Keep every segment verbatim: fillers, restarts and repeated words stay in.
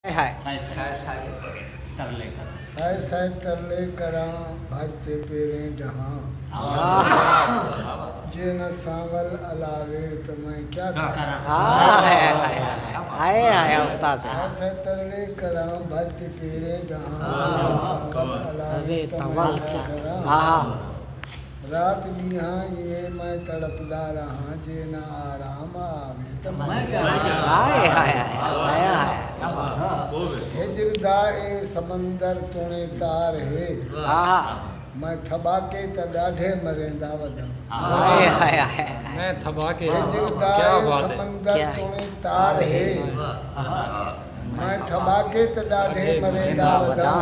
ہائے ہائے۔ سائے سائے ترلے کراں۔ سائے سائے ترلے کراں، بھڄ تے پیریں ڈہاں۔ جے نہ سانول الاوے تاں میں کیا کراں؟ ہائے ہائے ہائے ہائے۔ ہائے ہائے استاد۔ سائے سائے ترلے کراں، بھڄ تے پیریں ڈہاں۔ جے نہ سانول الاوے تاں میں کیا کراں؟ ہاں۔ رات ݙینہاں ایویں میں تڑپدا رہاں، جے نہ آرام آوے تاں میں کیا کراں؟ ہائے ہائے ہائے۔ ہجر دا اے سمندر توݨے تار ہے۔ ہاں۔ میں تھٻاکے تاں ݙاڈھے مریندا وداں۔ ہائے ہائے ہائے۔ میں تھٻاکے۔ ہجر دا اے سمندر توݨے تار ہے۔ میں تھٻاکے تاں ݙاڈھے مریندا وداں۔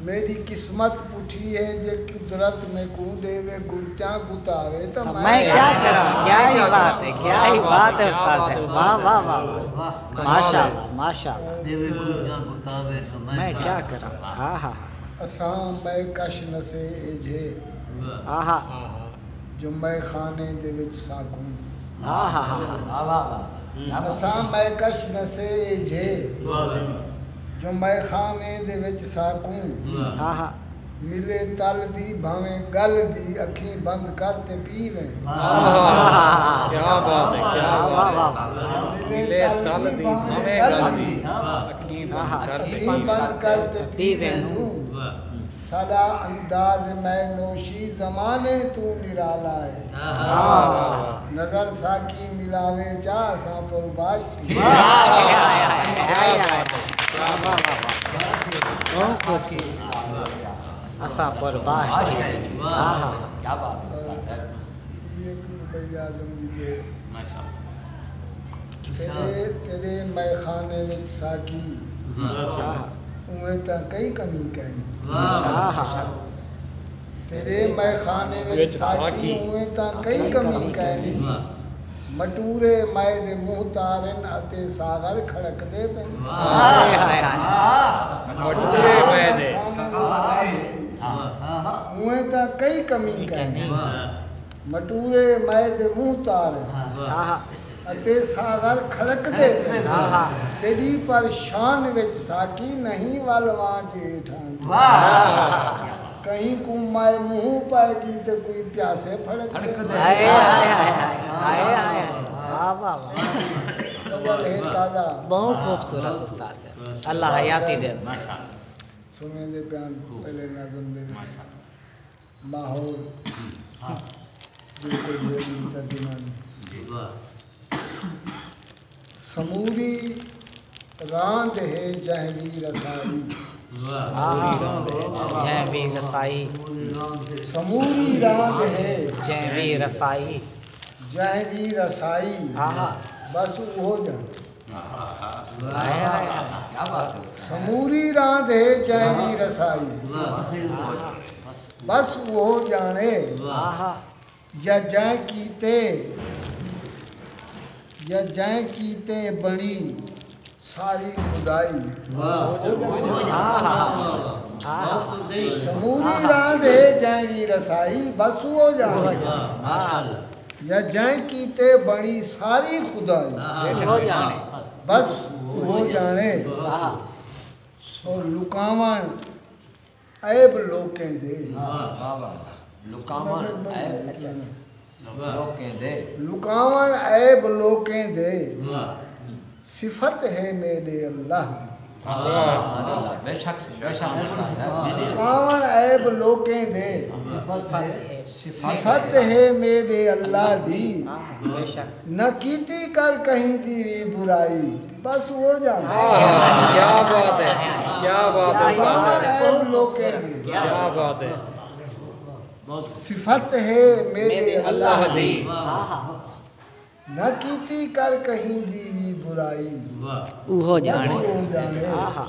میݙی قسمت پٹھی ہے، جے قدرت میکوں ݙیوے گرتیاں گتاوے تاں میں کیا کراں؟ کیا ہی بات ہے، کیا ہی بات ہے استاد صاحب۔ واہ واہ واہ واہ۔ ماشاءاللہ ماشاءاللہ۔ ݙیوے گرتیاں گتاوے تاں میں کیا کراں؟ ہاں ہاں ہاں۔ اساں مئے کش نسے ایجھے۔ آہا۔ جو مئے خانے دے وچ ساکوں۔ آہا۔ اساں مئے کش نسے ایجھے۔ جو مئے خانے دے وچ ساکوں۔ آہا۔ ملے تل دی بھانویں ڳل دی، اکھیں بند کر تے پی ویندوں۔ آہا۔ کیا بات ہے، کیا بات ہے۔ واہ واہ واہ۔ ملے تل دی بھانویں ڳل دی، اکھیں بند کر تے پی ویندوں۔ ساݙا انداز مئے نوشی زمانے توں نرالا ہے۔ نظر ساکھی ملاوے چا اساں پرباش تھی۔ اساں پرباش تھی۔ کیا بات ہے استاد صاحب۔ یہ کوئی بھائی آدم دی پہ۔ ماشاءاللہ۔ تیݙے، تیݙے مئے خانے وچ ساقی، واہ۔ اونویں تاں کئی کمی کائنی۔ واہ۔ تیݙے مئے خانے وچ وچ ساقی، ساقی۔ اونویں تاں کئی کمی کائنی۔ واہ۔ مٹورے مئے دے منہ تارن اتے ساغر کھڑکدے پن۔ واہ۔ ہائے ہائے ہائے۔ مٹورے مئے دے۔ اونویں تاں کئی کمی کائنی۔ واہ۔ مٹورے مئے دے منہ تار ہن۔ آہا۔ اتے ساغر کھڑکدے پن۔ آہا۔ تیݙی پر شان وچ ساقی نہیں ول وانجھ ہیٹھاں دی۔ واہ۔ کہیں کوں مئے منہ پائے گی تے کوئی پیاسے پھڑکدے۔ ہائے ہائے ہائے ہائے۔ ہائے ہائے ہائے۔ واہ واہ واہ۔ غزل ہے تازہ۔ بہت خوبصورت استاد صاحب۔ اللہ حیاتی ݙے۔ سݨیندے پیان پہلے نظم دے وچ۔ ماحول بالکل جیڑھی ترجمانی۔ جی۔ واہ۔ سموری راند ہے جنہوی رسائی۔ واہ۔ جنہوی رسائی۔ سموری راند ہے۔ جنہوی رسائی۔ جنہوی رسائی۔ آہا۔ بس اوہو ڄاݨے۔ واہ۔ کیا بات ہے استاد۔ سموری راند ہے جنہوی رسائی۔ واہ۔ بس اوہو ڄاݨے۔ واہ۔ یا جئیں کیتے، یا جئیں کیتے بݨی ساری خدائی۔ واہ۔ سموری راند ہے جنہوی رسائی، بس اوہو ڄاݨے۔ واہ، ماشاءاللہ۔ یا جئیں کیتے بݨی ساری خدائی۔ واہ۔ بس اوہو ڄاݨے۔ واہ۔ سو لکاوݨ عیب لوکیں دے۔ واہ، واہ، واہ۔ لکاوݨ عیب لوکیں دے۔ لکاوݨ عیب لوکیں دے۔ واہ۔ صفت ہے میݙے اللہ دی۔ سبحان اللہ، بے شک، بے شک استاد صاحب۔ لکاوݨ عیب لوکیں دے۔ صفت ہے میݙے اللہ دی۔ بے شک۔ نہ کیتی کر کہیں دی وی برائی، بس اوہو ڄاݨے۔ واہ، کیا بات ہے، کیا بات ہے استاد صاحب۔ لکاوݨ عیب لوکیں دے۔ کیا بات ہے۔ صفت ہے میݙے اللہ دی۔ نہ کیتی کر کہیں دی وی برائی۔ واہ۔ اوہو ڄاݨے۔ بس اوہو ڄاݨے۔ آہا۔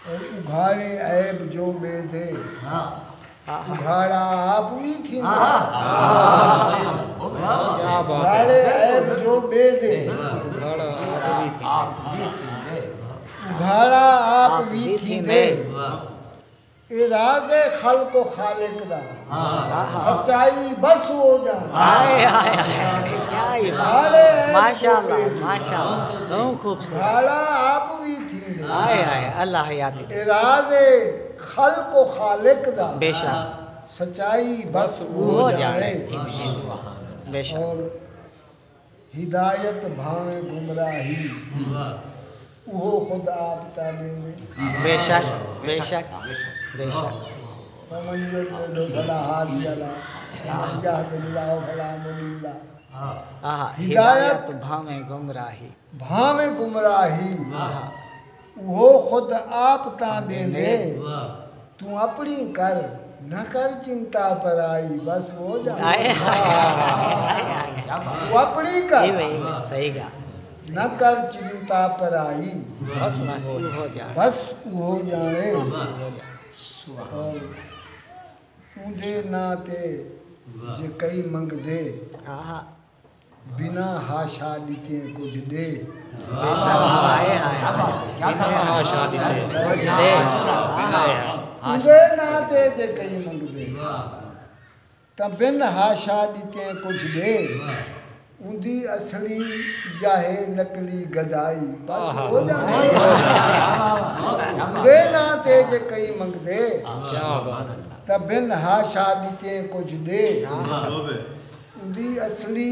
او اگھاڑے عیب جو ٻئے دے۔ ہاں۔ اگھاڑا آپ وی تھیندے۔ آہا۔ کیا بات ہے۔ اگھاڑے عیب جو ٻئے دے۔ اگھاڑا آپ وی تھیندے۔ اگھاڑا آپ وی تھیندے۔ واہ۔ اے راز خلق و خالق دا۔ ہاں۔ سچائی بس او ڄاݨے۔ ہائے، ہائے، ہائے، کیا ہی بات۔ سارے عیب ماشاءاللہ، ماشاءاللہ، توں خوبصورت۔ سارا آپ وی تھی۔ اللہ حیاتی دے۔ اے راز خلق و خالق دا۔ بے شک۔ سچائی بس وہ جانے۔ بے شک۔ اور ہدایت بھاویں گمراہی، اوہو خود آپ تاں ݙیندے۔ بے شک، بے شک، بے شک۔ ومن یضلل فلا ہادی لہ، ومن یہد اللہ فلا مضل لہ۔ آہا، ہدایت ہدایت بھاویں گمراہی۔ بھاویں گمراہی، آہا۔ اوہو خود آپ تاں ݙیندے۔ واہ۔ توں اپݨی کر، نہ کر چنتا پرائی، بس وہ جانے۔ ہائے، ہائے، ہائے، ہائے۔ توں اپݨی کر، ایویں، ایویں، صحیح ڳالھ۔ نہ کر چنتا پرائی۔ بس، بس، اوہو جانے۔ بس اوہو جانے۔ بس اوہو جانے۔ اور اوندے ناں تے جے کئی منگدے۔ آہا۔ بنا حاشا ݙتیں کجھ ݙے۔ بے شک، ہائے، ہائے، ہائے۔ بنا حاشا ݙتیں کجھ ݙے۔ اوندے ناں تے جے کئی منگدے، تاں بن حاشا ݙتیں کجھ ݙے۔ اوندی اصلی یا ہے نقلی گدائی، بس ہو جانے۔ اوندے ناں تے جے کئی منگدے، کیا بات ہے۔ تاں بن حاشا ݙتیں کجھ ݙے۔ اوندی اصلی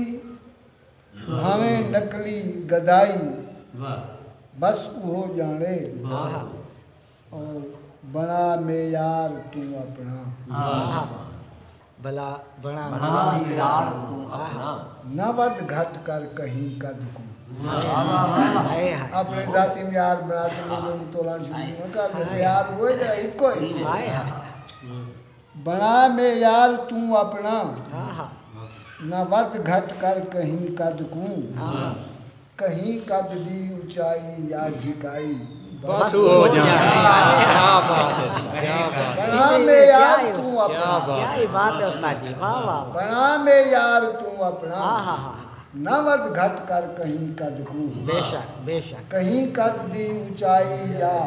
بھاویں نقلی گدائی، واہ۔ بس اوہو ڄاݨے۔ واہ۔ اور بݨا معیار توں اپݨا۔ واہ۔ بھلا بݨا بݨا معیار توں اپݨا۔ نہ ودھ گھٹ کر کہیں قد کوں۔ واہ، واہ، واہ۔ ہائے، ہائے۔ اپݨے ذاتی معیار بݨا کے لوگوں کوں تولݨ شروع نہ کر ݙے۔ ہائے۔ معیار اوہے جیڑھا ہکو ہی۔ ہائے، ہائے۔ بݨا معیار توں اپݨا، ہاں، ہاں۔ نہ ودھ گھٹ کر کہیں قد کوں، ہاں۔ کہیں قد دی اچائی یا جھکائی، بس بس اوہو اوہو ڄاݨے۔ ڄاݨے۔ کیا بات ہے، کیا بات ہے۔ بݨا معیار توں اپݨا۔ کیا بات ہے۔ کیا ہی بات ہے استاد جی، واہ، واہ، واہ۔ بݨا معیار توں اپݨا۔ ہاں، ہاں، ہاں، ہاں۔ نہ ودھ گھٹ کر کہیں قد کوں۔ بے شک، بے شک۔ کہیں قد دی اچائی یا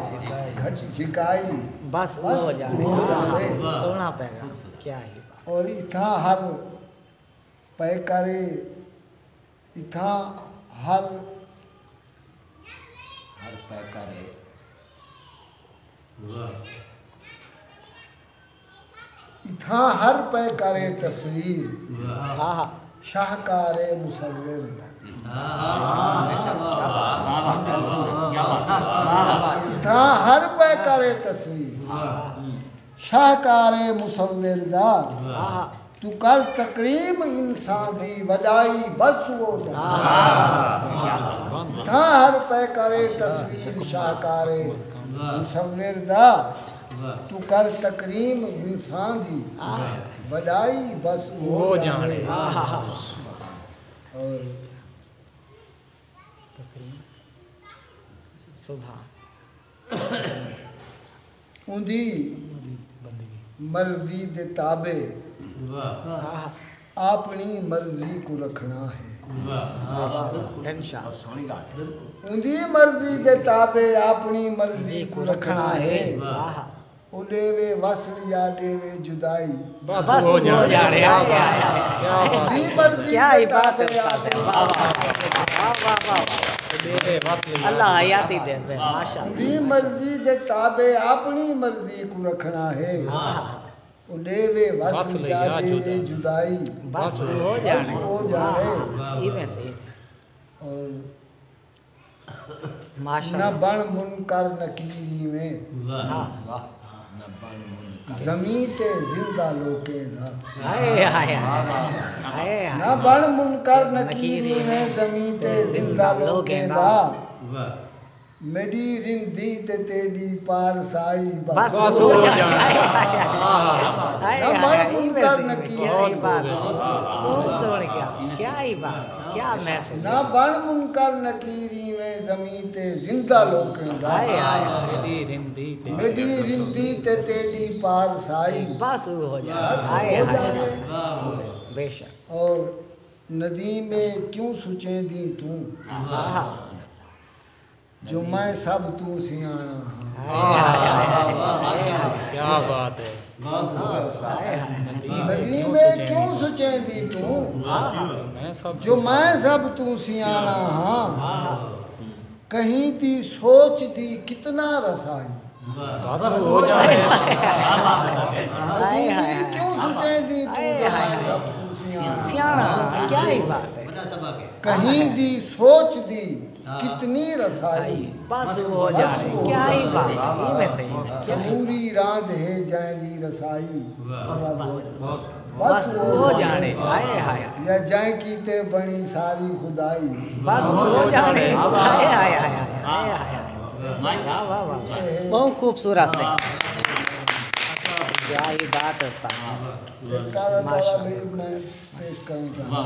گھٹ جھکائی۔ بس بس اوہو ڄاݨے۔ اوہو ڄاݨے۔ سوہݨا پیغام۔ کیا ہی بات۔ اور اتھاں ہر پے کرے، اتھاں ہر ہر پے کرے۔ واہ۔ اتھاں ہر پے کرے تصویر، واہ۔ شاہکار مصور۔ اتھاں ہر پے کرے تصویر، واہ۔ شاہکار مصور دا۔ واہ۔ توں کر تکریم انسان دی، وݙائی بس اوہو ڄاݨے۔ تھاں ہر پے کرے تصویر شاہکار مصور دا۔ توں کر تکریم انسان دی، وݙائی بس اوہو ڄاݨے۔ اور تکریم۔ سبحان۔ اوندی مرضی دے تابع واہ۔ اپݨی مرضی کوں رکھݨا ہے۔ واہ۔ انشاءاللہ۔ اوندی مرضی دے تابع اپݨی مرضی کوں رکھݨا ہے۔ واہ۔ او ݙیوے وصل یا ݙیوے جدائی۔ بس بس اوہو اوہو ڄاݨے۔ ڄاݨے۔ کیا بات ہے۔ دی مرضی کیا دے ہی بات ہے تابع استاد۔ واہ، واہ، واہ۔ واہ، واہ، واہ، واہ۔ ݙیوے وصل یا اللہ حیاتی ݙے، ماشاءاللہ۔ دی مرضی دے تابع اپݨی مرضی کوں رکھݨا ہے۔ ہاں۔ او ݙیوے وصل وصل یا یا ݙیوے جدائی۔ جدائی۔ بس بس اوہو اوہو ڄاݨے۔ ڄاݨے۔ ہاں، ہاں، ہاں۔ ایویں صحیح۔ اور ماشاءاللہ۔ نہ بݨ منکر نکیر ایویں۔ واہ۔ ہاں۔ واہ۔ نہ بݨ منکر۔ زمین تے زندہ لوکیں دا۔ ہائے، ہائے، ہائے۔ ہائے، ہائے۔ نہ بݨ منکر نکیر ایویں زمین تے زندہ لوکیں دا۔ واہ۔ میݙی رندی تے تیݙی پارسائی بس بس اوہو ڄاݨے۔ ہائے، نہ ہائے، بݨ ہائے، منکر نکیر۔ بہت بات۔ بہت سوہݨ کیا، کیا ہی بات، کیا میسج۔ نہ بݨ منکر نکیر ایویں زمین تے زندہ لوکیں دا۔ ہائے، ہائے، ہائے۔ میݙی رندی تے میݙی رندی تے تیݙی پارسائی۔ بس اوہو ڄاݨے۔ بس ہائے، اوہو ہائے۔ ڄاݨے۔ بے شک۔ اور ندیم کیوں سچیندیں توں۔ آہا۔ جو میں سب توں سیاݨا ہاں۔ کیا بات ہے۔ ندیم کیوں سچیندیں توں۔ میں سب جو میں سب توں سیاݨا ہاں۔ کہیں دی سوچ دی کتنا رسائی۔ بس ہو جائے۔ ندیمی کیوں سچیں دی توں تے میں سب توں سیاݨا۔ سیاݨا، کیا ہی بات ہے۔ کہیں دی سوچ دی کتنی رسائی۔ بس ہو جائے، کیا ہی بات ہے۔ یہ میں صحیح میں۔ سموری راند ہے جائیں دی رسائی۔ بس اوہو ڄاݨے، ہائے ہائے ہائے۔ یا جئیں کیتے بݨی ساری خدائی۔ بس اوہو ڄاݨے، ہائے ہائے ہائے ہائے۔ واہ واہ واہ۔ بہت خوبصورت سے۔ کیا ہی بات ہے استاد صاحب۔ تازہ تازہ بھی میں پیش کروں چاہوں۔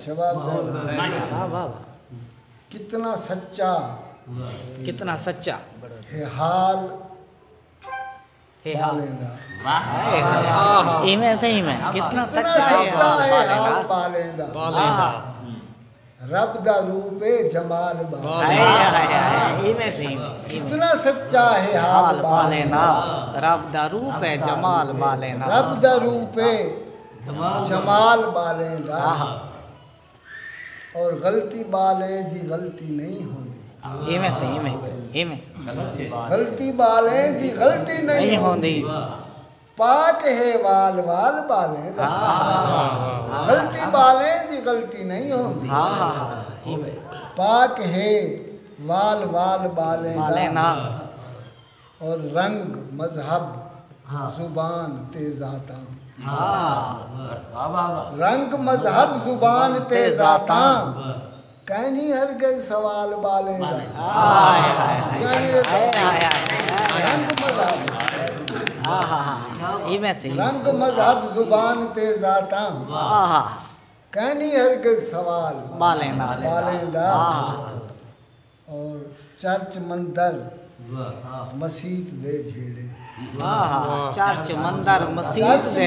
شباب صاحب۔ واہ واہ واہ۔ کتنا سچا۔ کتنا سچا۔ ہے حال۔ ہے حال۔ بالیں دا۔ ہائے ہائے۔ ایویں صحیح میں۔ کتنا سچا ہے حال بالیں دا۔ بالیں دا۔ رب دا روپ ہے جمال بالیں دا۔ ہائے ہائے ہائے۔ ایویں صحیح میں۔ کتنا سچا ہے حال بالیں دا۔ رب دا روپ ہے جمال بالیں دا۔ رب دا روپ ہے جمال بالیں دا۔ اور غلطی ٻالیں دی غلطی نہیں ہوندی۔ ایویں سئیں، ایویں، ایویں۔ غلطی ٻالیں دی غلطی نہیں ہوندی۔ پاک ہے وال وال ٻالیں دا۔ غلطی ٻالیں دی غلطی نہیں ہوندی۔ پاک ہے وال وال ٻالیں دا۔ اور رنگ، مذہب، زبان تے ذاتاں۔ رنگ، مذہب، زبان تے ذاتاں۔ کائنی ہرگز سوال ٻالیں دا۔ سیاݨی رسم۔ رنگ، مذہب۔ رنگ، مذہب، زبان تے ذاتاں۔ کائنی ہرگز سوال ٻالیں دا۔ اور چرچ مندر مسیت دے جھیڑے۔ چرچ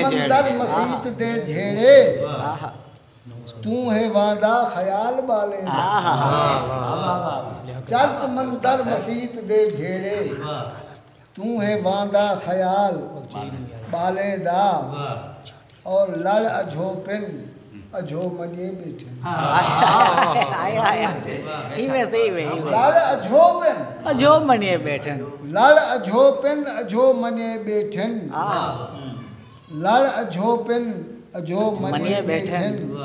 مندر مسیت دے جھیڑے۔ توں ہے واندا خیال ٻالیں دا۔ چرچ مندر مسیت دے جھیڑے۔ توں ہے واندا خیال ٻالیں دا۔ اور لڑ اجھو پن اجھو منیے ٻیٹھن۔ لڑ اجھو پن اجھو منیے ٻیٹھن۔ لڑ اجھو پن اجھو منیے ٻیٹھن۔ لڑ اجھو پن اجھو منیے ٻیٹھن۔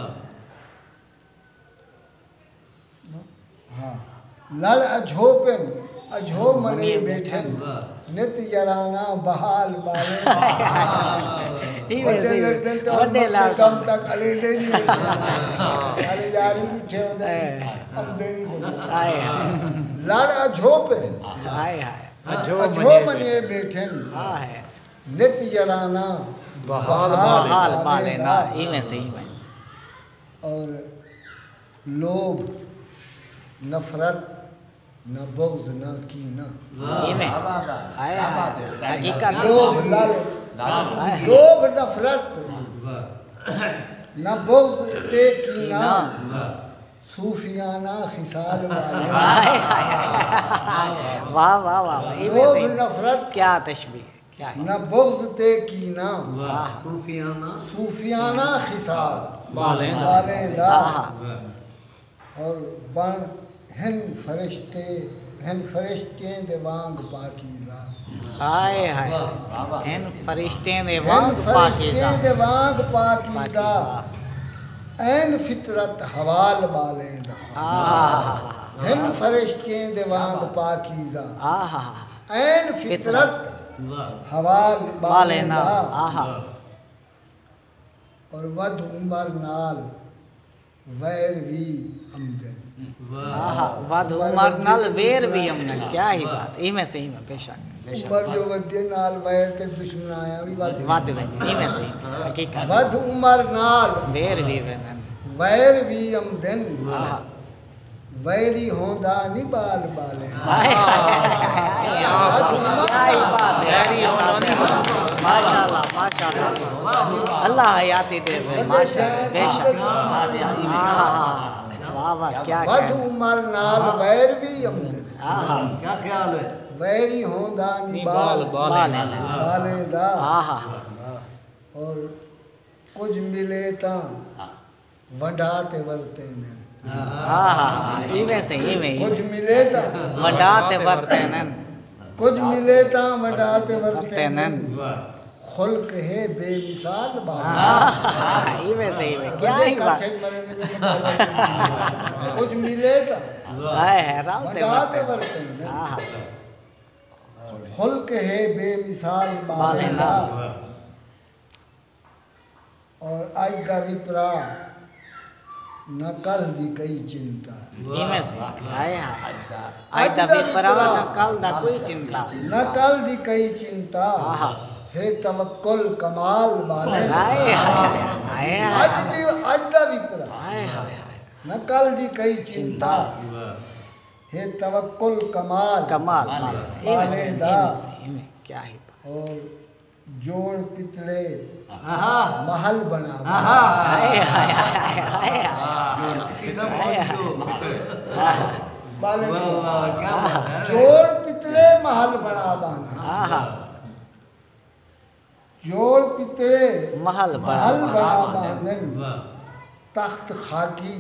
ہاں۔ لڑ اجھو پن اجھو منیے ٻیٹھن۔ نت یارانہ بحال ٻالیں۔ وݙے لڑدن تے وݙے لڑدن۔ دم تک الیندے نہیں۔ سارے یار ہی ݙٹھے ہوندے، امدے نہیں ہوندے۔ لڑ اجھو پن اجھو منیے ٻیٹھن۔ نت یارانہ بحال ٻالیں دا۔ ایویں سئیں۔ اور لوبھ، نفرت، نہ بغض، نہ کینہ۔ ایویں۔ لوبھ، لالچ، لوبھ، نفرت، نہ بغض تے کینہ۔ صوفیانہ خصال ٻالیں۔ واہ واہ واہ۔ لوبھ، نفرت، کیا تشبیہ۔ نہ بغض تے کینہ۔ صوفیانہ خصال ٻالیں دا۔ اور بݨ ہن فرشتے، ہن فرشتیں دے وانگ پاکیزہ۔ ہائے ہائے۔ ہن فرشتیں دے وانگ پاکیزہ۔ عین فطرت حوال ٻالیں دا۔ ہن فرشتیں دے وانگ پاکیزہ۔ عین فطرت حوال ٻالیں دا۔ اور ودھ عمر نال ویر وی امدن۔ ودھ عمر نال ویر وی امدن۔ کیا ہی بات۔ ایویں سئیں، ایویں، بے شک۔ عمر جو ودھدے نال ویر تے دشمنایاں وی ودھ ویندن۔ ایویں سئیں۔ حقیقت۔ ودھ عمر نال ویر وی ویندن۔ ویر وی امدن۔ ویری ہوندا نی ٻال ٻالیں۔ ماشاءاللہ، ماشاءاللہ۔ اللہ حیاتی ݙے۔ ماشاءاللہ، بے شک۔ واہ واہ، کیا ودھ عمر نال ویر وی امدن۔ کیا خیال ہے؟ ویری ہوندا نی ٻال ٻالیں دا۔ اور کجھ ملے تاں ونڈا تے ورتیندن۔ ہاں ہاں ہاں، ایویں سے ایویں ہی۔ کجھ ملے تاں ونڈا تے ورتیندن۔ کجھ ملے تاں ونڈا تے ورتیندن۔ ورتیندن۔ خلق ہے بے مثال بات۔ ہاں ہاں، ایویں سے ایویں۔ کیا وݙے ہی بات۔ کچھ مرے دے کجھ ملے تاں ہائے حیران تے ونڈا تے ورتیندن۔ ورتیندن۔ ہاں ہاں۔ خلق ہے بے مثال ٻالیں دا۔ اور اڄ دا وپرا نہ کل دی کئی چنتا۔ ایویں سے۔ ہائے ہائے۔ اڄ دا وپرا نہ کل دا کوئی چنتا۔ نہ کل دی کئی چنتا۔ آہا۔ ہے توکل کمال ٻالیں دا۔ ہائے ہائے۔ ہائے ہائے۔ اڄ دی اڄ دا وپرا ہائے ہائے۔ نہ کل دی کئی چنتا۔ ہے توکل کمال کمال۔ ٻالیں دا۔ ایویں کیا ہی بات۔ اور جوڑ پتلے محل بݨا۔ ہائے ہائے ہائے ہائے۔ ٻالیں دا۔ جوڑ پتلے محل بݨا ٻاندن۔ آہا۔ جوڑ پتلے محل محل بݨا بݨا ٻاندن۔ تخت خاکی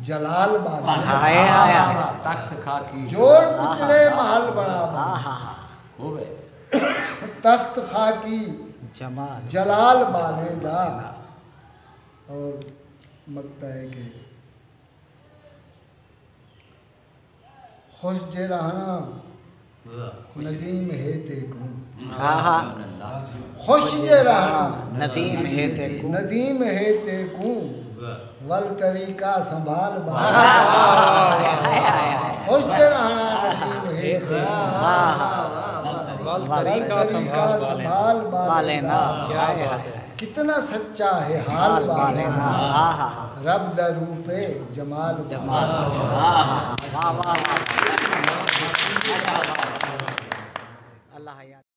جلال ٻاندن۔ ہائے ہائے ہائے۔ تخت خاکی جوڑ پتلے محل بݨا ٻاندن۔ آہا ہا۔ ہووے۔ تخت خاکی جمال۔ جلال ٻالیں دا۔ اور مقطع ہے کہ خوش جے رہݨا ندیم ہے تیکوں۔ ہاں ہاں۔ خوش جے رہݨا ندیم ہے تیکوں۔ ندیم ہے تیکوں۔ ول طریقہ سنبھال ٻال۔ خوش جے رہݨا ندیم ہے تیکوں۔ ہاں ہاں۔ ول طریقہ سنبھال ٻالیں دا۔ ٻالیں دا۔ کیا بات ہے۔ کتنا سچا ہے حال ٻالیں دا۔ ہاں ہاں ہاں۔ رب دا روپ ہے جمال ٻالیں دا۔ ہاں ہاں ہاں۔ واہ واہ واہ۔ اللہ حیات۔